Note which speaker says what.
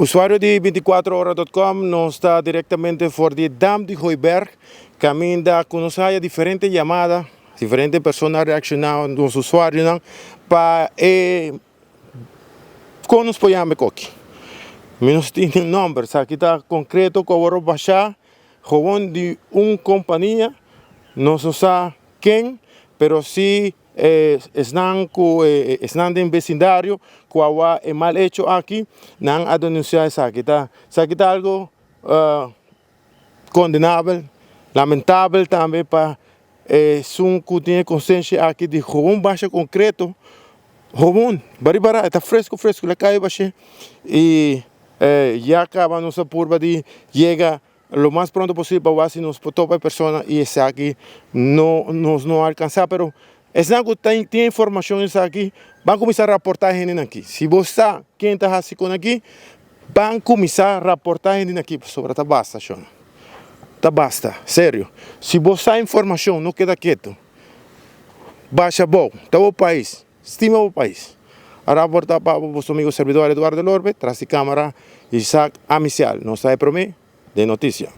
Speaker 1: Usuario di 24ora.com nos ta direktamente for di Dam di Hooiberg kaminda ku nos haya diferente yamada, diferente persona a reakshoná nos usuarionan pa e kon nos por yama e koki. Mi no tin e nòmber, esaki ta konkreto ku awor a basha gewoon di un kompania, nos no sa ken, pero si Esnan ku esnan den besindario ku a wak e mal echo aki, nan a denunsiá esaki. Ta esaki ta algu kondenabel, lamentabel tambe pa esun ku tin e konsensia aki di gewoon basha konkreto, gewoon bari bara e ta fresku fresku la kai bash'é i ya kaba nos a purba di yega Lo mas pronto posibel pa wak si nos por topa e persona y esaki no nos no alcansa pero esnan cu tin informacion esaki ban cuminsa raporta hendenan aki si bo sa ken ta haci con aki ban cuminsa raporta hendenan aki pasobra ta basta shon ta basta serio si bo sa informacion no keda keto basha abou ta bo pais stima bo pais a raporta pa bo boso amigo servidor Eduardo Lorbe tras di camara Isaac Amicial nos ta e prome den noticia.